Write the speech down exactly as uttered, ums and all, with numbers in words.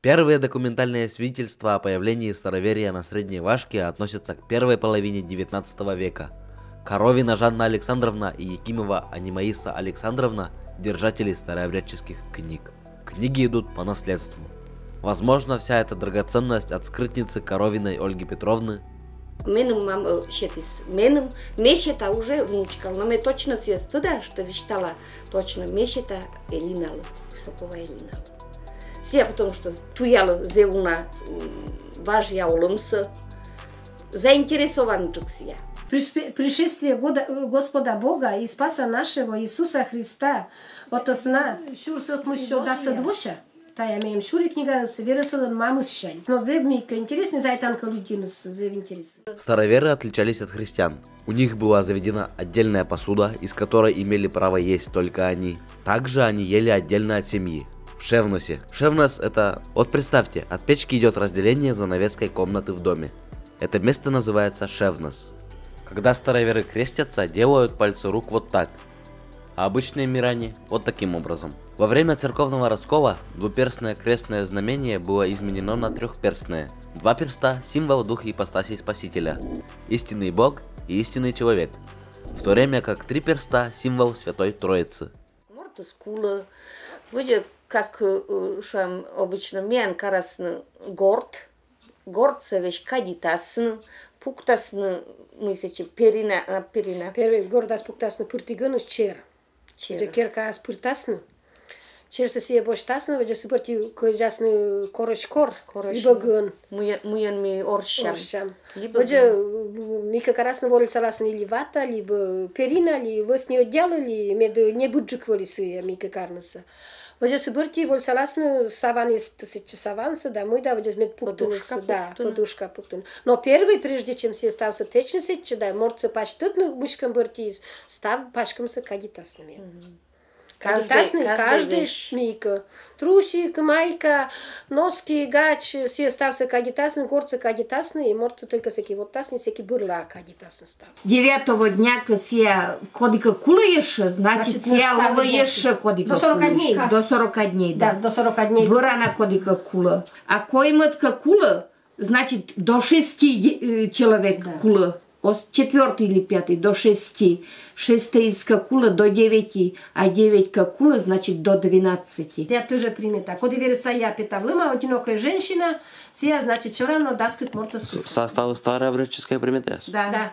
Первые документальные свидетельства о появлении староверия на Средней Вашке относятся к первой половине девятнадцатого века. Коровина Жанна Александровна и Якимова Анимаиса Александровна — держатели старообрядческих книг. Книги идут по наследству. Возможно, вся эта драгоценность от скрытницы Коровиной Ольги Петровны. Меным мам э, сетіс. Меным, ме сета уже внучкалы. Но ме точно сійӧс тӧда, что висьтала точно, ме сета Элиналы, Шопова Элиналы. Сія потому что туялӧ зэв уна м, важъя олӧмсӧ, заинтересованджык сія. Пришпе- Пришествие года, э, Господа Бога и Спаса нашего Иисуса Христа, вот сна сюрс ӧкмыссё дасӧд вося. Тая меем сюри книга с верӧсӧлӧн мамыссянь. Но зэв мыйкӧ интереснӧ, зайтан кӧ людиныс, зэв интереснӧ. Староверы отличались от христиан. У них была заведена отдельная посуда, из которой имели право есть только они. Также они ели отдельно от семьи, в шевносе. Шевнос — это, вот представьте, от печки идет разделение занавеской комнаты в доме. Это место называется шевнос. Когда староверы крестятся, делают пальцы рук вот так. А обычные миряне вот таким образом. Во время церковного раскола двуперстное крестное знамение было изменено на трехперстное. Два перста — символ духа ипостаси Спасителя, истинный Бог и истинный человек, в то время как три перста — символ Святой Троицы. Мортыс кулӧ, вроде как э, шуам, обычно миян карасны горт, гортсӧ весь кадитасны, пуктасны, мый сэтчӧ, перина, а, перина. Первый гордас пуктасны пыртігӧныс чер. Чер. Керкаас пыртасны. Черсӧ сійӧ босьтасны, вроде сы пырти кӧдзасны корӧсь кор, корӧсь либӧ гӧн. Мыйӧн, мыйӧн ми орсям. Орсям. Вроде мыйкӧ карасны, вольсаласны или вата, либӧ перина, ли вӧсни одеяло, ли мед небыдджык вӧлі сійӧ мыйкӧ карнысӧ. Вроде сы пырти вольсаласны саван эстӧ, сэтчӧ савансӧ да мый да, вроде мед пуктыны. Подушка пуктыны. Но первый, прежде чем сійӧ ставсӧ тэчны сэтчӧ да мортсӧ пасьтӧдны мыськӧм пырти, став паськӧмсӧ кадитасны мед. Кадитасны каждый мыйкӧ. Трусик, майка, носки, гач, сійӧ ставсӧ кадитасны, гортсӧ кадитасны, и мортсӧ только сэки воттасны, сэки бырлаӧ кадитасны став. Девятого дня кӧ сія кодкӧ кулӧ ещӧ, значит, сія лоӧ ещӧ кодкӧ. До сорока дней. До сорока дней, да. До сорока дней. Бӧрана кодкӧ кулӧ. А коймӧд кӧ кулӧ, значит, до шести э, человек кулӧ. Четвертый или пятый до шести. Шестӧйыс кӧ кулӧ, до девяти, а девять кӧ кулӧ, значит, до двенадцати. Тая тоже примета. Коді верӧс, сія петавлӧма, одинокая женщина, сія, значит, всё равно дас кык мортӧс. Состав старообрядческая примета. Да.